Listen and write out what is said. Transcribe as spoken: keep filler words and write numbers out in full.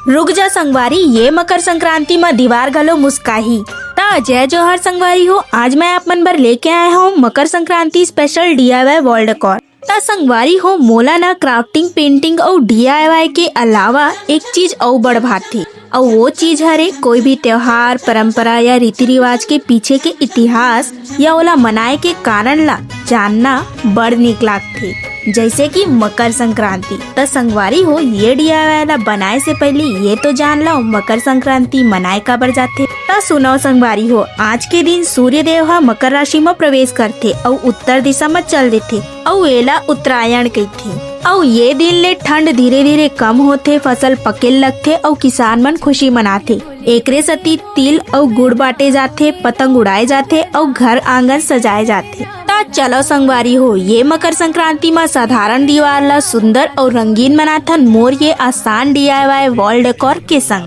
रुक जा संगवारी, ये मकर संक्रांति म दीवार घलो मुस्काही। त जय जोहार संगवारी हो, आज मैं आप मन बर लेके आए हूँ Makar Sankranti special D I Y wall decor। त संगवारी हो, मोला ना crafting, painting अउ D I Y के अलावा एक चीज अउ बड़ भाथे, अउ वो चीज हरे कोई भी त्योहार, परंपरा या रीति रिवाज के पीछे के इतिहास या ओला मनाए के कारण ला जानना बड़ निक लागथे, जैसे कि मकर संक्रांति। त संगवारी हो, ये D I Y ला बनाए से पहले ये तो जान लो मकर संक्रांति मनाए काबर जाथे। त सुनव संगवारी हो, आज के दिन सूर्य देव ह मकर राशि म प्रवेश करथे अउ उत्तर दिशा म चल देथे अउ एला उत्तरायण कहिथे। अउ ये दिन ले ठंड धीरे धीरे कम होथे, फसल पके लगथे अउ किसान मन खुशी मनाथे। एकरे सेती तिल अउ गुड़ बांटे जाथे, पतंग उड़ाए जाथे अउ घर आंगन सजाए जाथे। त चलो संगवारी हो, ये मकर संक्रांति म साधारण दीवार ला सुंदर अउ रंगीन बनाथन मोर ये आसान D I Y wall decor के संग।